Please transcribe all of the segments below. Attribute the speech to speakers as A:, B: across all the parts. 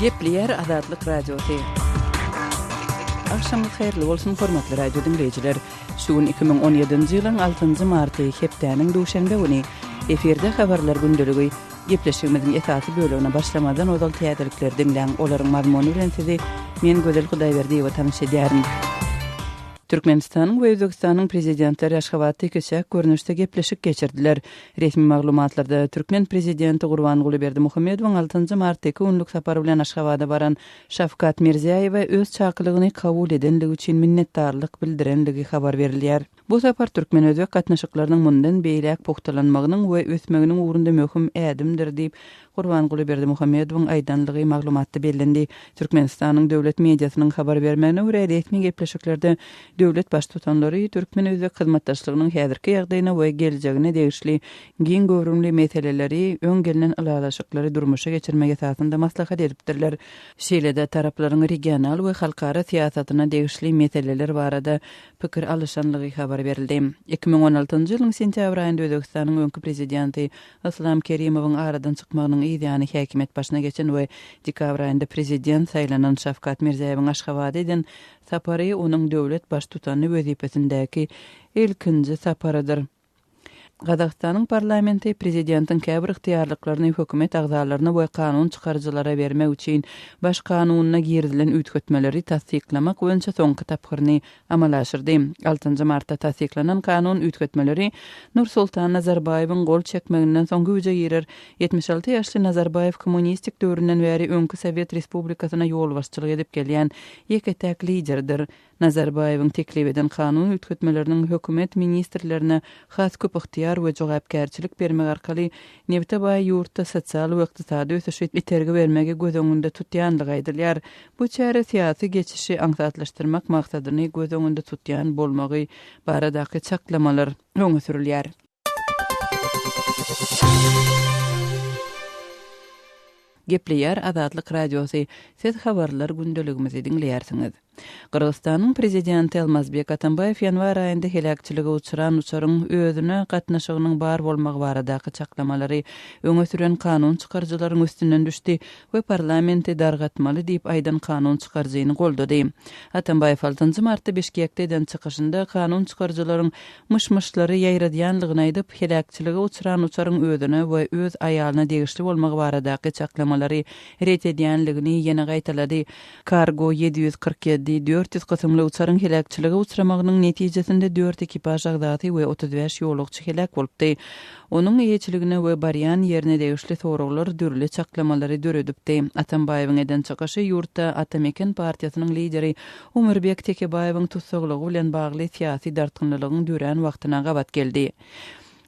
A: Gepleýär Azatlyk Radiosy. Agşamyňyz haýyrly bolsun, hormatly radio diňleýjiler. Şu gün 2017-nji ýylyň altynjy marty, hepdäniň duşenbe güni. Efirde habarlar gündeligi. Gepleşigimiziň esasy bölegine başlamazdan ozal täzelikleri diňläň, olaryň mazmuny bilen sizi men Gözel Hudaýberdiýewa tanyş edýärin. Türkmenistanyň we Özbegistanyň Prezidentleri Aşgabatda ikiçäk görnüşde gepleşik geçirdiler. Resmi maglumatlarda, türkmen Prezidenti Gurbanguly Berdimuhamedowyň altynjy martda iki günlük sapar bilen Aşgabada baran Şawkat Mirziýaýewe öz çakylygyny kabul edenligi üçin minnetdarlyk bildirenligi habar berilýär. Bu sapar türkmen-özbek gatnaşyklarynyň mundan beýläk pugtalanmagynyň we ösmeginiň ugrunda möhüm ädimdir diýip, Gurbanguly Berdimuhamedowyň aýdanlygy maglumatda bellendi. Türkmenistanyň döwlet mediasynyň habar bermegine görä, resmi gepleşiklerde döwlet Baştutanlary türkmen-özbek hyzmatdaşlygynyň häzirki ýagdaýyna we geljegine degişli giň göwrümli meseleleri öň gelnen ylalaşyklary durmuşa geçirmek esasynda maslahat edipdirler. Şeýle-de taraplaryň regional we halkara syýasatyna degişli meseleler barada pikir alyşanlygy habar berildi. 2016-njy ýylyň sentýabr aýynda Özbegistanyň öňki prezidenti Yslam Kerimowyň aradan çykmagynyň yz ýany häkimiýet başyna geçen we dekabr aýynda prezident saýlanan Şawkat Mirziýaýewiň Aşgabada eden sapary onuň döwlet baştutany wezipesindäki ilkinji saparydyr. Gazagystanyň parlamenti prezidentiň käbir ygtyýarlyklaryny hökümet agzalaryna we kanun çykaryjylara bermek üçin Baş kanunyna girizilen üýtgetmeleri tassyklamak boýunça soňky tapgyryny amala aşyrdy. Altynjy martda tassyklanan kanun üýtgetmeleri Nursultan Nazarbaýewiň gol çekmeginden soň güýje girer. 76 ýaşly Nazarbaýew kommunistik döwründen bäri öňki sowet respublikasyna ýolbaşçylyk edip gelýän ýeke-täk liderdir. Nazarbaýewiň teklip eden kanun üýtgetmeleriniň hökümet ministrlerine has köp ygtyýar we jogapkärçilik bermek arkaly nebite baý ýurtda sosial we ykdysady ösüşe itergi bermegi göz öňünde tutýandygy aýdylýar. Bu çäre syýasy geçişi aňsatlaşdyrmak maksadyny göz öňünde tutýan bolmagy baradaky çaklamalar öňe sürülýär. Gepleýär Azatlyk Radiosy, Siz habarlar gündeligimizi diňleýärsiňiz. Gyrgyzystanyň Prezidenti Almazbek Atambaýew ýanwar aýynda heläkçilige uçran uçaryň özüne gatnaşygynyň bar bolmagy baradaky çaklamalary öňe süren kanun çykaryjylaryň üstünden düşdi we parlamenti dargatmaly diýip aýdan kanun çykaryjyny goldady. Atambaýew altynjy martda Bişkekde eden çykyşynda kanun çykaryjylaryň myş-myşlary ýaýradýanlygyny aýdyp, heläkçilige uçran uçaryň özüne we öz aýalyna degişli bolmagy baradaky çaklamalary ret edýänligini ýene gaýtalady. Kargo 747, 400 kysymly uçaryň heläkçilige uçramagynyň netijesinde dört ekipaž agzasy we 35 ýolagçy heläk bolupdy. Onuň eýeçiligine we barýan ýerine degişli soraglar dürli çaklamalary döredipdi. Atambaýewiň eden çykyşy ýurtda Ata Meken partiýasynyň lideri Omurbek Tekebaýewiň tussaglygy bilen bagly syýasy dartgynlylygyň dörän wagtyna gabat geldi.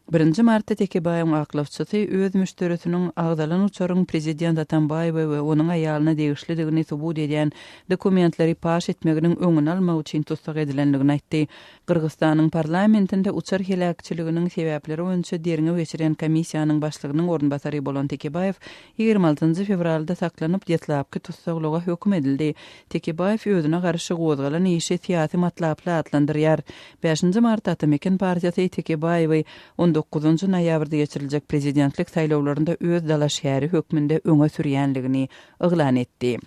A: Birinji martda Tekebaýewiň aklawçysy öz müşderisiniň agzalan uçaryň prezident Atambaýewe we onuň aýalyna degişlidigini subut edýän dokumentleri paş etmeginiň öňüni almak üçin tussag edilendigini aýtdy. Gyrgyzystanyň parlamentinde uçar heläkçiliginiň sebäpleri boýunça derňew geçirýän komissiýanyň başlygynyň orunbasary bolan Tekebaýew 26 fewralda saklanyp, deslapky tussaglyga höküm edildi. Tekebaýew özüne garşy gozgalan işi syýasy matlaply atlandyrýar. Bäşinji martda Ata-Meken partiýasy Tekebaýewi on dokuzynjy noýabrda geçiriljek prezidentlik saýlawlarynda öz dalaşgäri hökmünde öňe sürýänligini yglan etdi.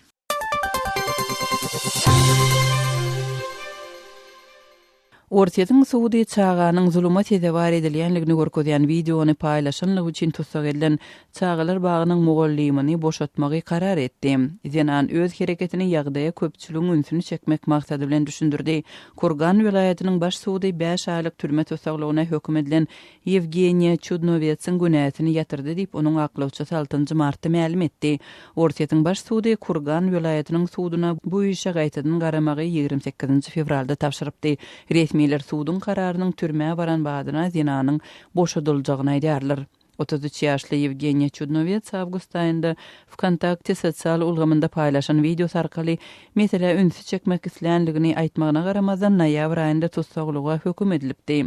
A: Orsýetiň sudy çaganyň zuluma sezewar edilýänligini görkezýän wideony paýlaşanlygy üçin tussag edilen çagalar bagynyň mugallymyny boşatmagy karar etdi. Zenan öz hereketini ýagdaýa köpçüligiň ünsüni çekmek maksady bilen düşündirdi. Kurgan welaýatynyň baş sudy bäş aýlyk türme tussaglygyna höküm edilen Ýewgeniýa Çudnowetsiň günäsini ýatyrdy diýip, onuň aklawçysy altynjy martda mälim etdi. Orsýetiň Baş sudy Kurgan welaýatynyň suduna bu işe gaýtadan garamagy 28-nji fewralda tabşyrypdy. Resmiler suduň kararynyň türmä baran badyna zenanyň boşadyljagyny aýdýarlar. 33 ýaşly Ýewgeniýa Çudnowets awgust aýynda Wkontakte sosial ulgamynda paýlaşan wideosy arkaly meselä ünsi çekmek islänligini aýtmagyna garamazdan, noýabr aýynda tussaglyga höküm edilipdi.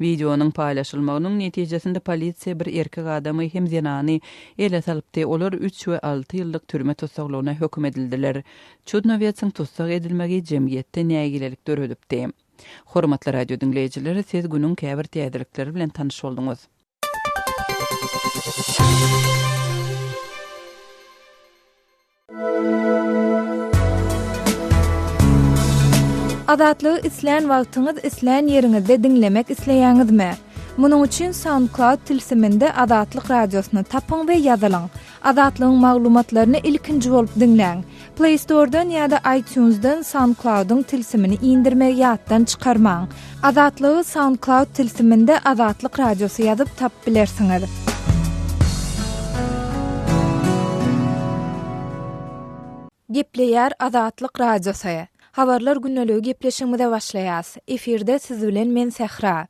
A: Wideonyň paýlaşylmagynyň netijesinde polisiýa bir erkek adamy hem zenany ele salypdy, olar üç we alty ýyllyk türme tussaglygyna höküm edildiler. Çudnowetsiň tussag edilmegi jemgyýetde nägilelik döredipdi. Hormatly radio diňleýjiler, siz günüň käbir täzelikleri bilen tanyş bolduňyz.
B: Azatlygy islän wagtyňyz, islän ýeriňizde diňlemek isleýäňizmi? Munuň üçin SoundCloud tilsiminde Azatlyk Radiosyny tapyň we ýazylyň. Azatlygyň maglumatlaryny ilkinji bolup diňläň. Play Store-dan ýa-da iTunes-dan SoundCloud-yň tilsimini indirmegi ýatdan çykarmaň. Azatlygy SoundCloud tilsiminde Azatlyk Radiosy ýazyp tapyp bilersiňiz. Gepleýär Azatlyk Radiosy. Habarlar gündeligi gepleşigimize başlaýas. Efirde siz bilen men Sähra.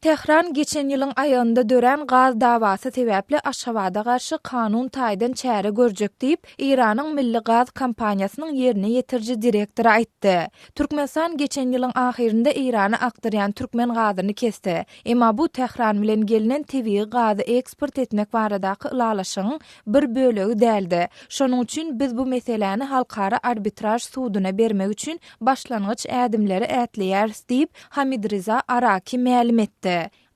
B: Tähran geçen ýylyň aýagynda dörän gaz dawasy sebäpli Aşgabada garşy kanun taýdan çäre görjek diýip, Eýranyň milli gaz kompaniýasynyň ýerine ýetiriji direktory aýtdy. Türkmenistan geçen ýylyň ahyrynda Eýrana akdyrýan türkmen gazyny kesdi. Emma bu Tähran bilen gelnen tebigy gazy eksport etmek baradaky ylalaşygyň bir bölegi däldi. Şonuň üçin biz bu meseläni Halkara arbitraž suduna bermek üçin başlangyç ädimleri ätleýäris diýip, Hamidreza Araki mälim etdi.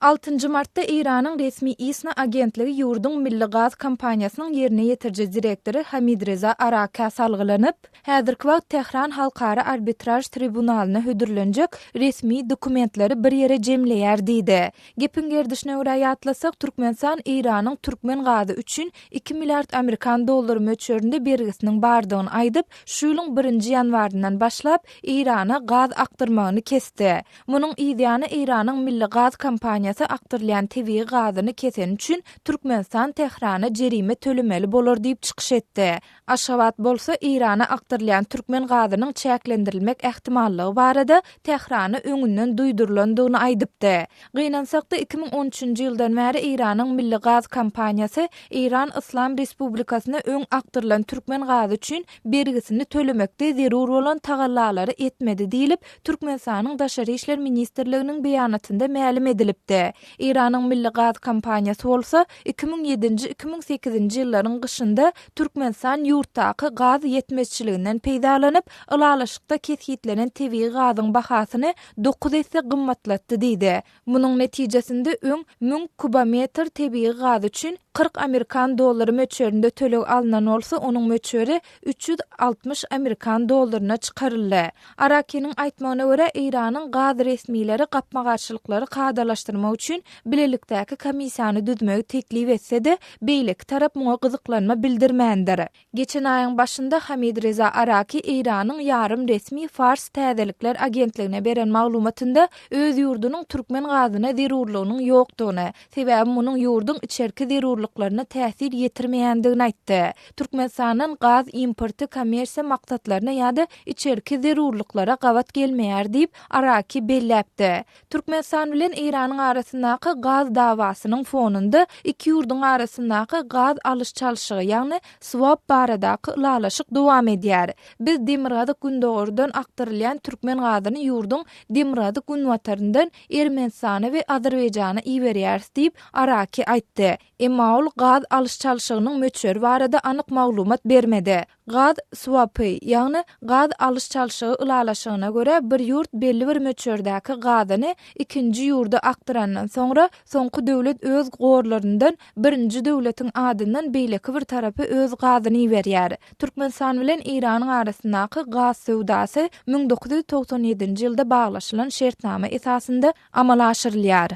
B: Altynjy martda Eýranyň resmi ISNA agentligi ýurduň milli gaz kompaniýasynyň ýerine ýetiriji direktory Hamidreza Arakä salgylanyp, häzirki wagt Tähran Halkara arbitraž tribunalyna hödürlenjek resmi dokumentleri bir ýere jemleýär diýdi. Gepiň gerdişine görä ýatlasak, Türkmenistan Eýranyň türkmen gazy üçin iki milliard amerikan dollary möçberinde bergisiniň bardygyny aýdyp, şu ýylyň birinji ýanwaryndan başlap, Eýrana gaz akdyrmagyny kesdi. Munuň yzýany Eýranyň milli gaz kompaniýasy akdyrylýan tebigy gazyny keseni üçin Türkmenistan Tährana jerime tölemeli bolar diýip çykyş etdi. Aşgabat bolsa Eýrana akdyrylýan türkmen gazynyň çäklendirilmek ähtimallygy barada Tährana öňünden duýdurylandygyny aýdypdy. Gynansak-da, 2013-nji ýyldan bäri Eýranyň milli gaz kompaniýasy Eýran Yslam Respublikasyna öň akdyrylan türkmen gazy üçin bergisini tölemekde zerur bolan tagallalary etmedi diýlip, Türkmenistanyň Daşary işler ministrliginiň beýanatynda mälim edilipdi. Eýranyň milli gaz kompaniýasy bolsa, 2007-nji, 2008-nji ýyllaryň gyşynda Türkmenistan ýurtdaky gaz ýetmezçiliginden peýdalanyp, ylalaşykda kesgitlenen tebigy gazyň bahasyny dokuz esse gymmatlatdy diýdi. Munuň netijesinde öň müň kubometr tebigy gaz üçin 40 amerikan dollary möçberinde töleg alnan bolsa, onuň möçberi 360 amerikan dollaryna çykaryldy. Arakiniň aýtmagyna görä, Eýranyň gaz resmileri gapma-garşylyklary kadalaşdyrmak üçin bilelikdäki komissiýany düzmegi teklip etse-de, beýleki tarap muňa gyzyklanma bildirmändir. Geçen aýyň başynda Hamid Reza Araki Eýranyň ýarym resmi Fars täzelikler agentligine beren maglumatynda öz ýurdunyň türkmen gazyna zerurlygynyň ýokdugyny, sebäbi munuň ýurduň içerki zerurlyklaryna täsir ýetirmeýändigini aýtdy. Türkmenistandan gaz importy kommersiýa maksatlaryna ýa-da içerki zerurlyklara gabat gelmeýär diýip, Araki belläpdi. Türkmenistan bilen Eýranyň arasyndaky gaz dawasynyň fonunda iki ýurduň arasyndaky gaz alyş-çalşygy, ýagny swap baradaky ylalaşyk dowam edýär. Biz demirgazyk-gündogardan akdyrylýan türkmen gazyny ýurduň demirgazyk-günbataryndan Ermenistana we Azerbaýjana iberýäris diýip, Araki aýtdy. Emma ol gaz alyş-çalşygynyň möçberi barada anyk maglumat bermedi. Gaz swapy, ýagny gaz alyş-çalşygy ylalaşygyna görä, bir ýurt belli bir möçberdäki gazyny ikinji ýurda akdyrandan soňra, soňky döwlet öz gorlaryndan birinji döwletiň adyndan beýleki bir tarapa öz gazyny iberýär. Türkmenistan bilen Eýranyň arasyndaky gaz söwdasy 1997-nji ýylda baglaşylan şertnama esasynda amala aşyrylýar.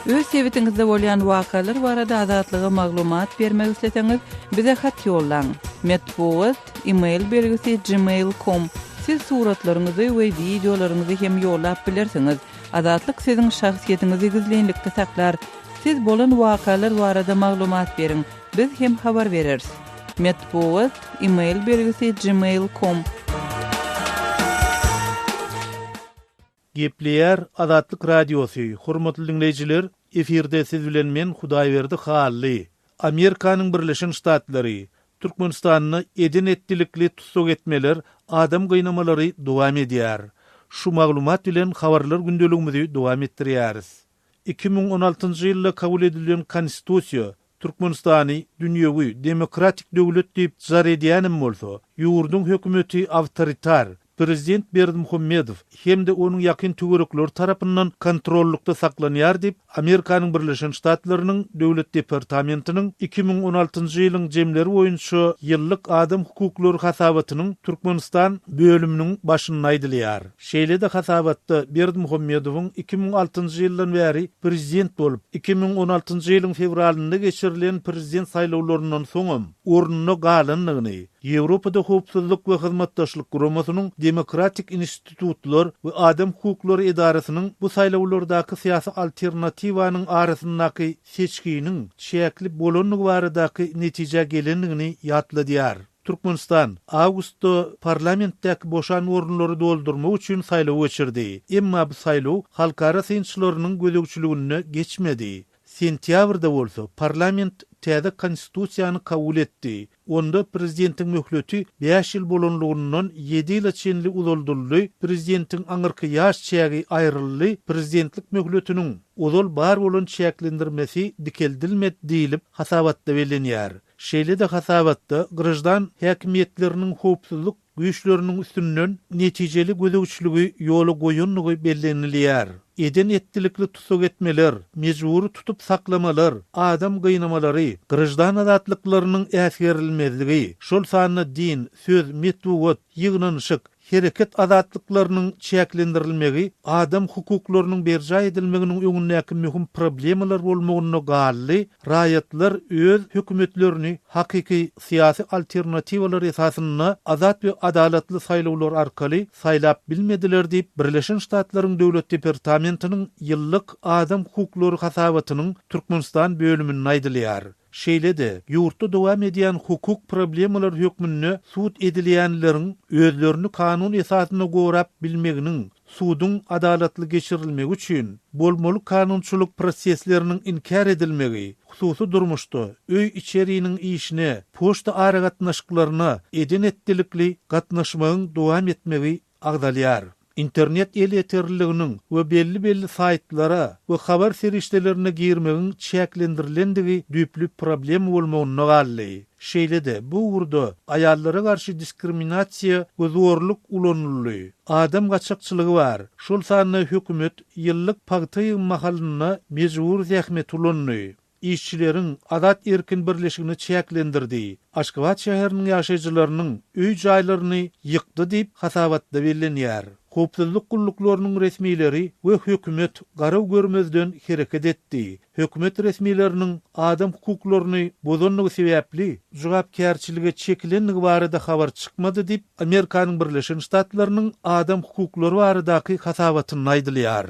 A: Öz sebitiňizde bolýan wakalar barada Azatlyga maglumat bermek isleseňiz, bize hat ýollaň. Metbugat, e-mail belgisi gmail com. Siz suratlaryňyzy we wideolaryňyzy hem ýollap bilersiňiz. Azatlyk siziň şahsyýetiňizi gizlinlikde saklar. Siz bolan wakalar barada maglumat beriň. Biz hem habar bereris. Metbugat, e-mail belgisi gmail com.
C: Gepleýär Azatlyk Radiosy, Hormatly diňleýjiler, efirde siz bilen men Hudaýberdi Hally. Amerikanyň Birleşen Ştatlary, Türkmenistanda eden-etdilikli tussag etmeler, adam gynamalary dowam edýär. Şu maglumat bilen habarlar gündeligimizi dowam etdirýäris. 2016-njy ýylda kabul edilen Konstitusiýa Türkmenistany dünýewi, demokratik döwlet diýip jar edýänem bolsa, ýurduň hökümeti awtoritar. Prezident Berdimuhamedow hem-de onuň ýakyn töwerekleri tarapyndan kontrollykda saklanýar diýip, Amerikanyň Birleşen Ştatlarynyň Döwlet departamentiniň 2016-njy ýylyň jemleri boýunça ýyllyk adam hukuklary hasabatynyň Türkmenistan bölüminiň başynda aýdylýar. Şeýle-de hasabatda Berdimuhamedowyň 2006-njy ýyldan bäri prezident bolup, 2016-njy ýylyň fewralynda geçirilen prezident saýlawlaryndan soňam ornunda galandygyny, Ýewropada Howpsuzlyk we Hyzmatdaşlyk Guramasynyň Demokratik institutlar we adam hukuklary edarasynyň bu saýlawlardaky syýasy alternatiwanyň arasyndaky seçginiň çäkli bolandygy baradaky netijä gelendigini ýatladýar. Türkmenistan awgustda parlamentdäki boşan orunlary doldurmak üçin saýlaw geçirdi. Emma bu saýlaw halkara synçylarynyň gözegçiliginde geçmedi. Sentýabrda bolsa parlament täze Konstitusiýany kabul etdi. Onda prezidentiň möhleti bäş ýyl bolanlygyndan ýedi ýyla çenli uzaldyldy, prezidentiň aňyrky ýaş çägi aýryldy, prezidentlik möhletiniň ozal bar bolan çäklendirmesi dikeldilmedi diýlip, hasabatda bellenýär. Şeýle-de hasabatda graždan häkimiýetleriniň howpsuzlyk güýçleriniň üstünden netijeli gözegçiligi ýola goýandygy bellenilýär. Eden-etdilikli tussag etmeler, mejbury tutup saklamalar, adam gynamalary, graždan azatlyklarynyň äsgerilmezligi, şol sanda din, söz, metbugat, ýygnanyşyk, hereket azatlyklarynyň çäklendirilmegi adam hukuklarynyň berjaý edilmeginiň öňündäki möhüm problemalar bolmagynda galdy, raýatlar öz hökümetlerini hakyky syýasy alternatiwalar esasynda azat we adalatly saýlawlar arkaly saýlap bilmediler diýip, Birleşen Ştatlaryň Döwlet departamentiniň ýyllyk adam hukuklary hasabatynyň Türkmenistan bölüminde aýdylýar. Şeýle-de, ýurtda dowam edýän hukuk problemalary hökmünde sud edilýänleriň özlerini kanun esasynda gorap bilmeginiň, suduň adalatly geçirilmegi üçin bolmaly kanunçylyk prosesleriniň inkär edilmegi, hususy durmuşda, öý-içeriniň işine, poçta aragatnaşyklaryna eden-etdilikli gatnaşmagyň dowam etmegi agzalýar. Internet elýeterliliginiň we belli-belli saýtlara we habar serişdelerine girmegiň çäklendirilendigi düýpli problema bolmagynda galdy. Şeýle-de, bu ugurda aýallara garşy diskriminasiýa we zorluk ulanyldy. Adam gaçakçylygy bar, şol sanda hökümet ýyllyk pagta ýygym mahalynda mejbury zähmeti ulandy. Işçileriň azat-erkin birleşigini çäklendirdi, Aşgabat şäheriniň ýaşaýjylarynyň öý-jaýlaryny ýykdy diýip, hasabatda bellenýär. Howpsuzlyk gulluklarynyň resmileri we hökümet garaw görmezden hereket etdi. Hökümet resmileriniň adam hukuklaryny bozandygy sebäpli jogapkärçilige çekilendigi barada habar çykmady diýip, Amerikanyň Birleşen Ştatlarynyň adam hukuklary baradaky hasabatynda aýdylýar.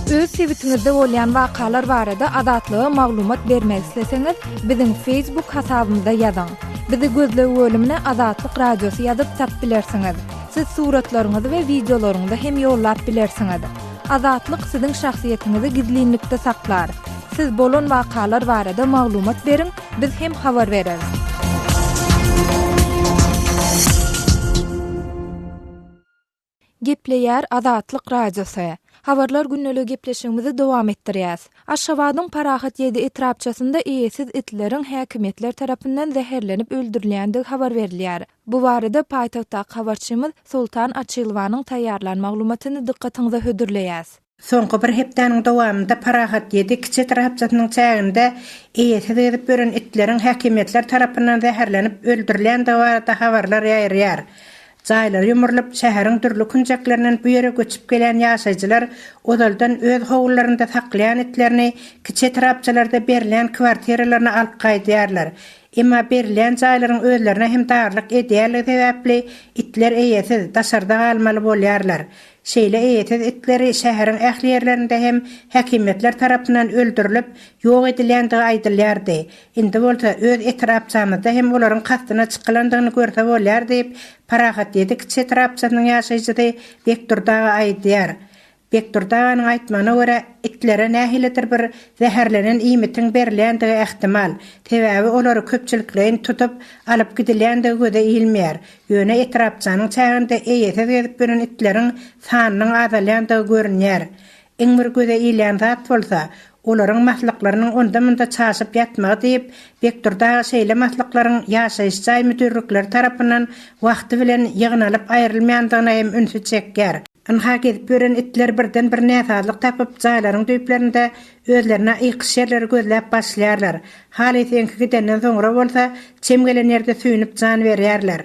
B: Öz sebitiňizde bolýan wakalar barada Azatlyga maglumat bermek isleseňiz, biziň Facebook hasabymyza ýazyň. Bizi gözleg bölümine Azatlyk Radiosy ýazyp tap bilersiňiz. Siz suratlaryňyzy we wideolaryňyzy hem ýollap bilersiňiz. Azatlyk siziň şahsyýetiňizi gizlinlikde saklar. Siz bolan wakalar barada maglumat beriň, Biz hem habar bereris. Gepleýär Azatlyk Radiosy. Habarlar gündeligi gepleşigimizi dowam etdirýäs. Aşgabadyň Parahat ýedi etrapçasynda eýesiz itleriň häkimiýetler tarapyndan zäherlenip öldürilýändigi habar berilýär. Bu barada paýtagtdaky habarçymyz Soltan Açylowanyň taýýarlan maglumatyny dykgatyňyza hödürleýäs.
D: Soňky bir hepdäniň dowamynda Parahat ýedi kiçi etrapçasynyň çäginde eýesiz gezip ýören itleriň häkimiýetler tarapyndan zäherlenip öldürilýändigi barada habarlar ýaýraýar. Jaýlary ýumrulyp, şäheriň dürli künjeklerinden bu ýere göçüp gelýän ýaşaýjylar ozaldan öz howlularynda saklaýan itlerini kiçi etrapçalarda berilýän kwartiralaryna alyp gaýdýarlar. Emma berilýän jaýlaryň özlerine hem darlyk edýänligi sebäpli itler eýesiz, daşarda galmaly bolýarlar. Şeýle eýesiz itleri şäheriň ähli ýerlerinde hem häkimiýetler tarapyndan öldürilip, ýok edilýändigi aýdylýardy. Indi bolsa öz etrapçamyzda hem olaryň kastyna çykylandygyny görse bolýar diýip, Parahat ýedi kiçi etrapçasynyň ýaşaýjysy Bekdurdy aga aýdýar. Bekdurdy aganyň aýtmagyna görä, itlere nähilidir bir zäherlenen iýmitiň berilýändigi ähtimal. Sebäbi olary köpçülikleýin tutup, alyp gidilýändigi göze ilmeýär. Ýöne etrapçanyň çäginde eýesiz gezip ýören itleriň sanynyň azalýandygy görünýär. Iň bir göze ilýän zat bolsa, Olaryň maslyklarynyň onda-munda çaşyp ýatmagy diýip, Bekdurdy aga şeýle maslyklaryň ýaşaýyş jaý müdirlikleri tarapyndan wagty bilen ýygnalyp aýrylmaýandygyna hem ünsi çekýär. Ynha gezip ýören itler birden bir näsazlyk tapyp, jaýlaryň düýplerinde özlerine ykyş ýerleri gözläp başlaýarlar. Halys eňki gidenden soňra bolsa, çem gelen ýerde süýnüp jan berýärler.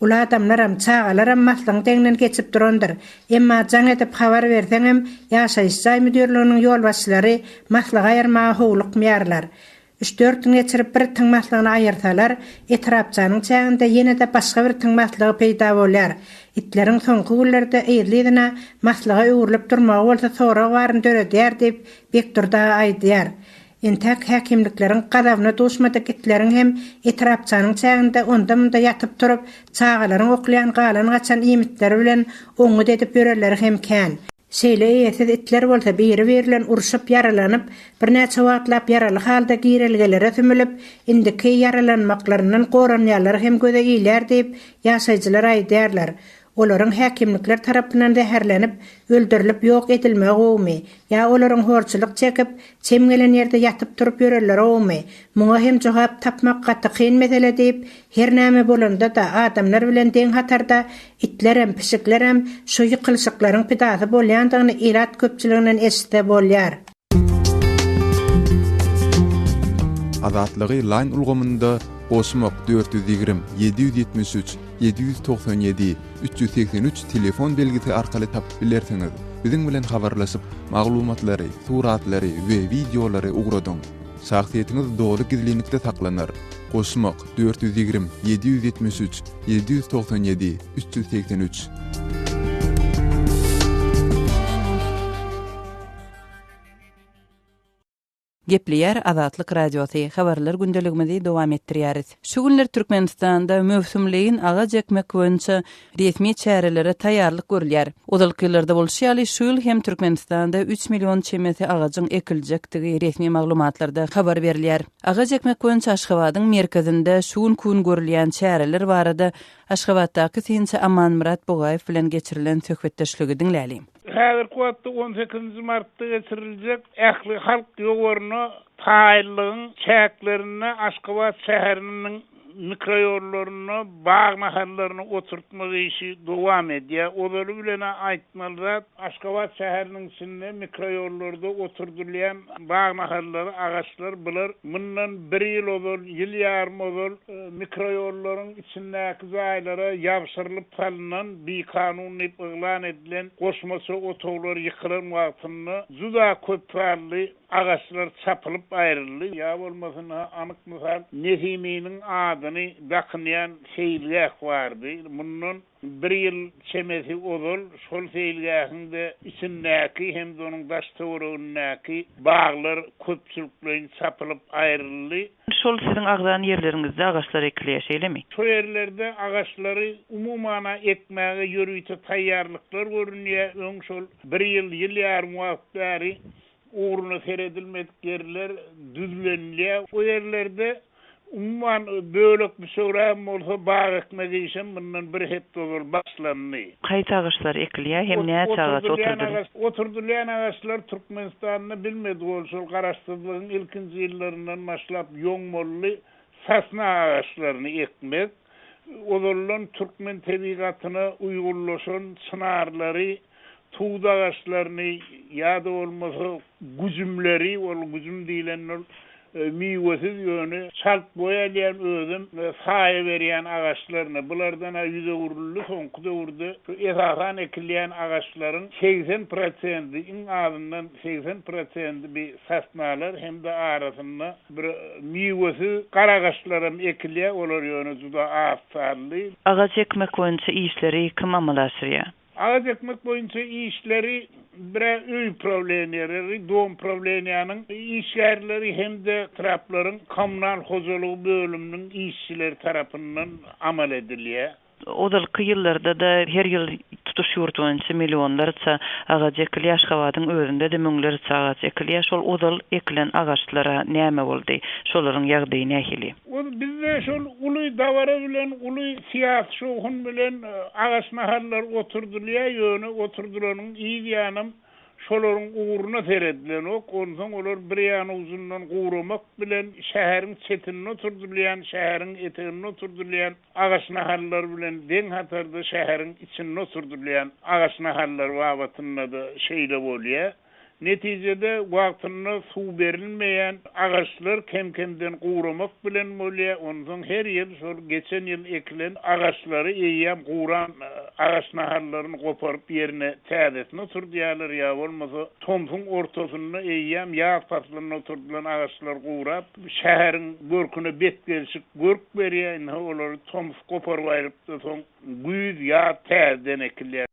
D: Uly adamlaram, çagalaram maslygyň deňinden geçip durandyr. Emma jaň edip habar berseňem, ýaşaýyş jaý müdirliginiň ýolbaşçylary maslygy aýyrmaga howlukmaýarlar. Üç-dört gün geçirip bir itiň maslygyny aýyrsalar, etrapçanyň çäginde ýene-de başga bir itiň maslygy peýda bolýar. Itleriň soňky günlerde yzly-yzyna maslyga öwrülip durmagy bolsa sorag baryny döredýär diýip, Bekdurdy aga aýdýar. Entäk häkimlikleriň gazabyna duşmadyk itleriň hem etrapçanyň çäginde onda-munda ýatyp-turup, çagalaryň oklaýan galan-gaçan iýmitleri bilen oňňut edip ýörenleri hem kän. Şeýle eýesiz itler bolsa biri-biri bilen urşup, ýaralanyp, birnäçe wagtlap ýaraly halda girelgelere sümülip, indiki ýaralanmaklaryndan goranýanlary hem göze ilýär diýip, ýaşaýjylar aýdýarlar. Olaryň häkimlikler tarapyndan zäherlenip, öldürilip ýok edilmegi gowumy, ýa olaryň horçulyk çekip, çem gelen ýerde ýatyp-turup ýörenleri gowumy? Muňa hem jogap tapmak gaty kyn mesele diýip, her näme bolanda-da, adamlar bilen deň hatarda itlerem, pişiklerem şu ýykylyşyklaryň pidasy bolýandygyny ilat köpçüliginden eşitse bolýar.
E: Azatlygy Line ulgamynda goşmak 420 773 797 383 telefon belgisi arkaly tapyp bilersiňiz. Biziň bilen habarlaşyp, maglumatlary, suratlary we wideolary ugradyň. Şahsyýetiňiz doly gizlinlikde saklanar. Goşmak 420 773 797 383.
A: Gepleýär Azatlyk Radiosy, Habarlar gündeligimizi dowam etdirýäris. Şu günler Türkmenistanda möwsümleýin agaç ekmek boýunça resmi çärelere taýýarlyk görülýär. Ozalky ýyllarda bolşy ýaly, şu ýyl hem Türkmenistanda üç million çemesi agajyň ekiljekdigi resmi maglumatlarda habar berilýär. Agaç ekmek boýunça Aşgabadyň merkezinde şu günki gün görülýän çäreler barada Aşgabatdaky synçy Amanmyrat Bugaýew bilen geçirilen söhbetdeşligi diňläliň.
F: Häzirki wagtda on sekizinji martda geçiriljek ählihalk ýowaryna taýynlygyň çäklerinde Aşgabat şäheriniň mikroýollarynda bag nahallaryny oturtmak işi dowam edýär. Ozaly bilen-ä aýtmaly zat, Aşgabat şäheriniň içinde mikroýollarda oturdylýan bag nahallary, agaçlar bular mundan bir ýyl ozal, ýyl ýarym ozal mikroýollaryň içindäki jaýlara ýabşyrylyp salnan, bikanun diýip yglan edilen goşmaça otaglar ýykylan wagtynda juda köp sanly agaçlar çapylyp aýryldy. Ýa bolmasa, anyk mysal, Nesiminiň adyny dakynýan seýilgäh bardy. Mundan Bir ýyl çemesi ozal şol seýilgähiň-de içindäki hem-de onuň daş-töweregindäki baglar köpçülikleýin çapylyp aýryldy.
A: Şol siziň agzan ýerleriňizde agaçlar ekilýär, şeýlemi?
F: Şo ýerlerde agaçlary umuman-a ekmäge ýörite taýýarlyklar görünýär. Öň şol bir ýyl, ýyl ýarym wagt bäri Ugruna seredilmedik ýerler düzlenilýär. O ýerlerde umuman bölek-büçegrägem bolsa bag ekmek işem mundan bir hepde ozal başlandy.
A: Haýsy agaçlar ekilýär hem näçe agaç oturdylýar?
F: Oturdylýan agaçlar Türkmenistanda bilmedik ol şol garaşsyzlygyň ilkinji ýyllaryndan başlap ýoňmaly sosna agaçlaryny ekmek, ozaldan türkmen tebigatyna uýgunlaşan çynarlary tut agaçlaryny ýa-da bolmasa güjümleri, ol güjüm diýlen ol miwesiz ýöne çalt boý alýan özem saýa berýän agaçlaryny, bulardan-a ýüz öwrüldi soňky döwürde şu esasan ekilýän agaçlaryň 80 prosendi, iň azyndan 80 prosendi bi sosnalar hem-de arasynda bir miwesiz garagaçlaram ekilýär, olar ýöne juda az sanly.
A: Agaç ekmek boýunça işleri kim amala aşyrýar?
F: Agaç ekmek boýunça işleri bir-ä öý prawleniýeleri, dom prawleniýanyň işgärleri hem-de etraplaryň kommunal hojalygy bölüminiň işçileri tarapyndan amal edilýär.
A: Ozalky ýyllarda-da her ýyl tutuş ýurt boýunça millionlarça agaç ekilýär, Aşgabadyň özünde-de müňlerçe agaç ekilýär. Şol ozal ekilen agaçlara näme boldy? Şolaryň ýagdaýy nähili?
F: Ol bizde şol uly dabara bilen, uly syýasy şowhun bilen agaç nahallary oturdylýar, ýöne oturdylanyň yz ýanam Şolaryň ugruna seredilenok, onsoň olar bir ýan ujundan guramak bilen şäheriň çetinde oturdylýan, şäheriň eteginde oturdylýan agaç nahallary bilen deň hatarda şäheriň içinde oturdylýan agaç nahallary babatynda-da şeýle bolýar. Netijede, wagtynda suw berilmeýän agaçlar kem-kemden guramak bilen bolýar. Onsoň her ýyl şol geçen ýyl ekilen agaçlary eýýäm guran agaç nahallaryny goparyp ýerine täzesini oturdýarlar ýa bolmasa tomsuň ortasynda eýýäm ýaz paslynda oturdylan agaçlar gurap, şäheriň görküne betgelşik görk berýär. Indi olary tomus goparyp aýryp-da soň Güýz, ýaz täzeden ekilýär.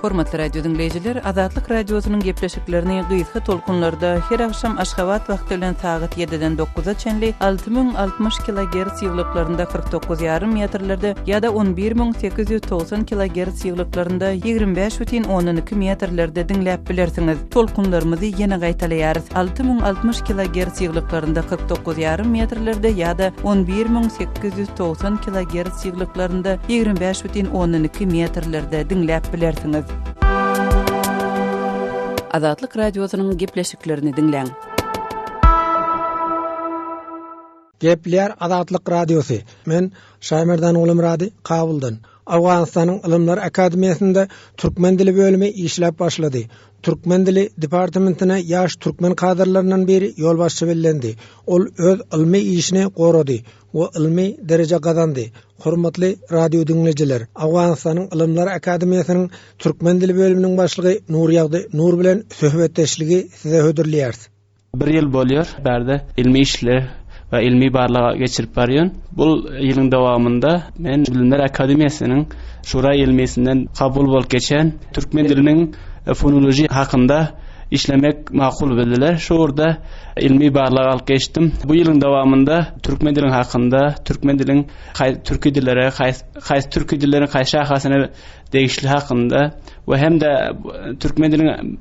A: Hormatly radio diňleýjiler, Azatlyk Radiosynyň gepleşiklerini gysga tolkunlarda her agşam Aşgabat wagty bilen sagat ýediden dokuza çenli 6060 kilogerts ýyglyklarynda 49 ýarym metrlerde ýa-da 11890 kilogerts ýyglyklarynda 25 bütin ondan iki metrlerde diňläp bilersiňiz. Tolkunlarymyzy ýene gaýtalaýarys, 6060 kilogerts ýyglyklarynda 49 ýarym metrlerde ýa-da 11890 kilogerts ýyglyklarynda 25 bütin ondan iki metrlerde diňläp bilersiňiz. Azatlyk Radiosynyň gepleşiklerini diňläň.
G: Gepleýär Azatlyk Radiosy. Men Şaýmerdan Gulumyrady, Kabuldan. Owganystanyň Ylymlar akademiýasynda türkmen dili bölümi işläp başlady. Türkmen dili departamentine ýaş türkmen kadrlaryndan biri ýolbaşçy bellendi. Ol öz ylmy işini gorady we ylmy dereje gazandy. Hormatly radio diňleýjiler, Owganystanyň Ylymlar akademiýasynyň türkmen dili bölüminiň başlygy Nurýagdy Nur bilen söhbetdeşligi size hödürleýäris.
H: Bir ýyl bolýar bärde ylmy işler we ylmy barlag geçirip barýan. Bu ýylyň dowamynda men Bilimler akademiýasynyň Şura ylmysinden kabul bolup geçen türkmen diliniň fonologiýa hakynda işlemek makul bildiler. Şu ugurda ylmy barlag alyp geçdim. Bu ýylyň dowamynda türkmen diliniň hakynda, türkmen diliň türki dillere, haýsy türki dilleriň haýsy şahasyna degişli hakynda we hem-de türkmen diliniň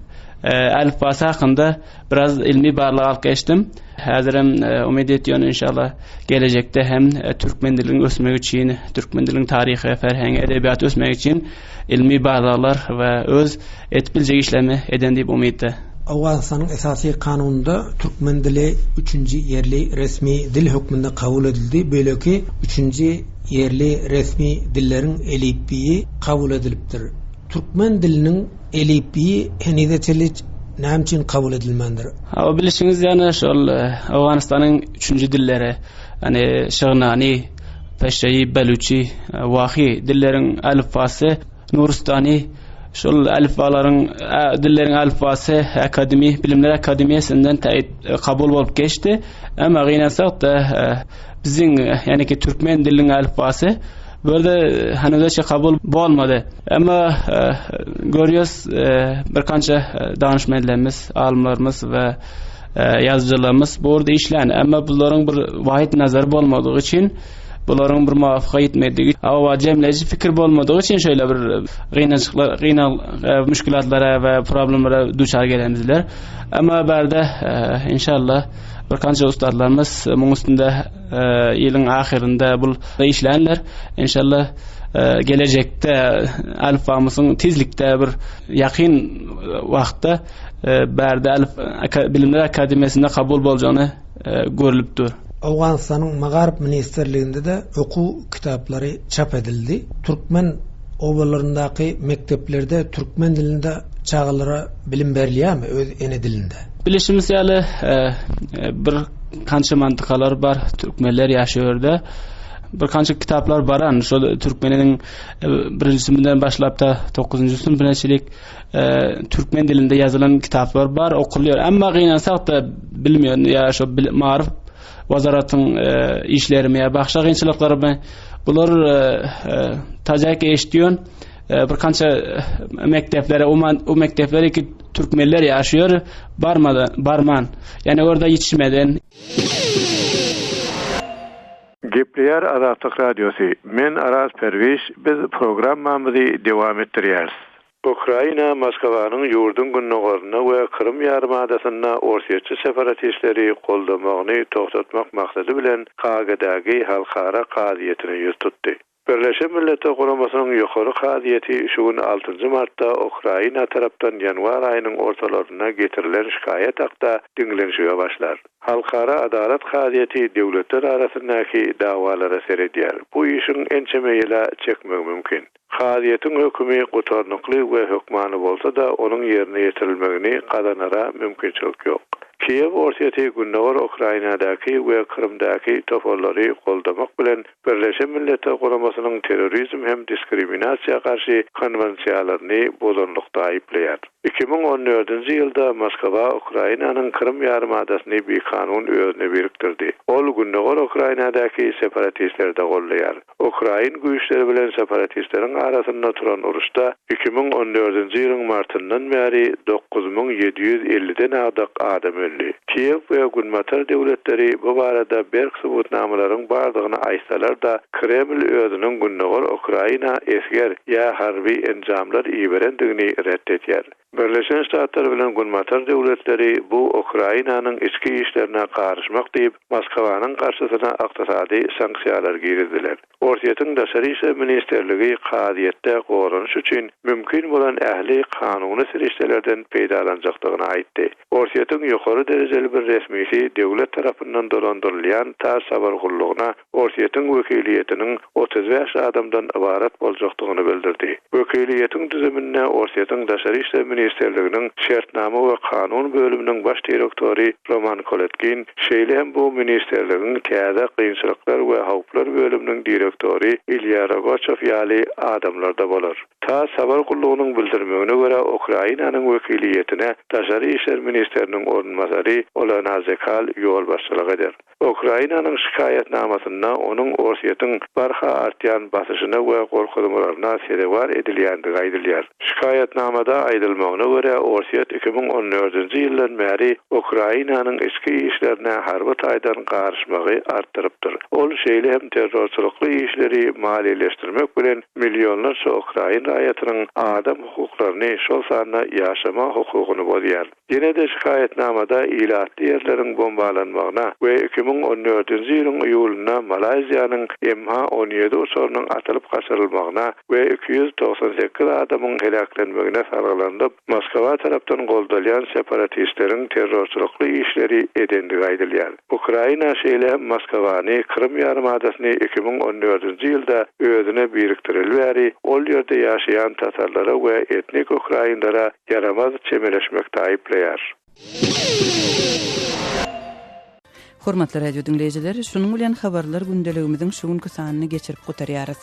H: elipbasy hakynda biraz ilmi barlag alyp geçdim. Häzirem umyt etýän inşallah gelejekde hem türkmen diliniň ösmegi üçin, türkmen diliniň taryhy, ferhengi, edebiýaty ösmegi üçin ilmi barlaglar we öz etip biljek işlerimi eden diýip umytda.
G: Owganystanyň Esasy Kanunynda türkmen dili üçünji ýerli resmi dil hökmünde kabul edildi, beýleki üçünji ýerli resmi dilleriň elipbiýi kabul edilipdir. Türkmen diliniň elipbiýi henize çenli näme üçin kabul edilmändir?
H: Hawa, bilişiňiz ýaly, şol Owganystanyň üçünji dilleri, ýagny şygnany, peşeýi, beluçi, wahi dilleriň elipbasy Nurustany şol elipbalaryň dilleriň elipbasy akademi, Bilimler akademiýasyndan täýit kabul bolup geçdi. Emma gynansak-da, biziň, ýagny ki türkmen diliniň elipbasy bu ýerde henüzçe kabul bolmady. Emma görýäs bir kança danyşmenlerimiz, alymlarymyz we ýazyjylarymyz bu ugurda işlän. Emma bularyň bir wahid nazary bolmadygy üçin, bularyň bir muwafyka ýetmedigi, hawa jemleýji pikir bolmadygy üçin şeýle bir gynançyklar, gynal müşgülatlara we problemlere duçar gelendirler. Emma bärde inşallah bir kança ustadlarymyz muň üstünde ýylyň ahyrynda bul işlänler. Inşallah gelejekde alfamyzyň tizlikde bir ýakyn wagtda bärde alf Bilimler akademiýasynda kabul boljagyny görlüp dur.
G: Owganystanyň Magaryf ministrliginde-de okuw kitaplary çap edildi. Türkmen obalaryndaky mekdeplerde türkmen dilinde çagalara bilim berilýärmi öz ene dilinde?
H: Bilişimiz ýaly, bir kança mantykalar bar, türkmenler ýaşaýar Bir kança kitaplar baran, şol türkmeniniň birinji synpyndan başlap da dokuzynjy synpyna çenli türkmen dilinde ýazylan kitaplar bar, okulýar. Emma gynansak-da bilmeýän ýa şo maryf wazaratyň işlerimi ýa başga kynçylyklarymy bular tajak eşitýän bir kança mekdeplere, o mekdeplere ki türkmenler ýaşaýar, barmadan, barman. Ýani orada ýetişmeden.
I: Gepleýär Azatlyk Radiosy, Men Araz Perwiş, biz programmamyzy dowam etdirýäris. Ukraina Moskwanyň ýurduň gündogarynda we Krym ýarymadasynda orsýetçi separatistleri goldamagyny togtatmak maksady bilen Haagadagy Halkara kazyýetine ýüz tutdy. Birleşen Milletler Guramasynyň Ýokary kazyýeti şu gün altynjy martda Ukraina tarapdan ýanwar aýynyň ortalarynda getirilen şikaýat hakda diňlenişige başlar. Halkara Adalat kazyýeti döwletler arasyndaky dawalara seredýär. Bu işiň ençeme ýyla çekmegi mümkin. Kazyýetiň hökümi gutarnykly we hökmany bolsa-da, onuň ýerine ýetirilmegini gazanara mümkinçilik ýok. Kiýew Orsýeti gündogar Ukrainadaky we Krymdaky toparlary goldamak bilen Birleşen Milletler Guramasynyň terrorizm hem diskriminasiýa garşy konwensiýalaryny bozanlykda aýyplaýar. 2014-nji ýylda Moskwa Ukrainanyň Krym ýarymadasyny bikanun özüne birikdirdi. Ol gündogar Ukrainadaky separatistleri-de goldaýar. Ukrain güýçleri bilen separatistleriň arasynda turan uruşda 2014-nji ýylyň martyndan bäri 9750-den agdyk adam öldi. Kiýew we Günbatar döwletleri bu barada berk subutnamalaryň bardygyny aýtsalar-da, Kreml özüniň gündogar Ukraina esger ýa harby enjamlar iberendigini ret edýär. Birleşen Ştatlar bilen Günbatar döwletleri bu Ukrainanyň içki işlerine garyşmak diýip, Moskwanyň garşysyna ykdysady sanksiýalar girizdiler. Orsýetiň Daşary işler ministrligi kazyýetde goranyş üçin mümkin bolan ähli kanuny serişdelerden peýdalanjakdygyny aýtdy. Orsýetiň ýokary derejeli bir resmisi döwlet tarapyndan dolandyrylýan tass habar gullugyna Orsýetiň wekiliýetiniň 35 adamdan ybarat boljakdygyny bildirdi. Wekiliýetiň düzüminde Orsýetiň Daşary işler ministrliginiň şertnama we kanun bölüminiň baş direktory Roman Koletkin, şeýle hem bu ministrligiň täze kynçylyklar we howplar bölüminiň direktory Ilýa Rogaçow ýaly adamlar-da bolar. Tass habar gullugynyň bildirmegine görä, Ukrainanyň wekiliýetine daşary işler ministriniň orunbasary Olena Zekal ýolbaşçylyk eder. Ukrainanyň şikaýatnamasynda onuň Orsýetiň barha artýan basyşyna we gorkuzmalaryna sezewar edilýändigi aýdylýar. Şikaýatnamada aýdylmagyna görä, Orsýet 2014-nji ýyldan bäri Ukrainanyň içki işlerine harby taýdan garyşmagy artdyrypdyr. Ol şeýle hem terrorçylykly işleri maliýeleşdirmek bilen millionlarça ukrain raýatynyň adam hukuklaryny, şol sanda ýaşama hukugyny bozýar. Ýene-de şikaýatnamada ilatly ýerleriň bombalanmagyna we 2014-nji ýylyň iýulynda Malaýziýanyň MH 17 uçarynyň atylyp gaçyrylmagyna we 298 adamyň heläklenmegine salgylanylyp, Moskwa tarapdan goldalýan separatistleriň terrorçylykly işleri edendigi aýdylýar. Ukraina şeýle hem Moskwany Krym ýarymadasyny 2014-nji ýylda özüne birikdireli bäri ol ýerde ýaşaýan tatarlara we etnik ukrainlere ýaramaz çemeleşmekde aýyplaýar.
A: Hormatly radio diňleýjiler, şunuň bilen habarlar gündeligimiziň şu günki sanyny geçirip gutarýarys.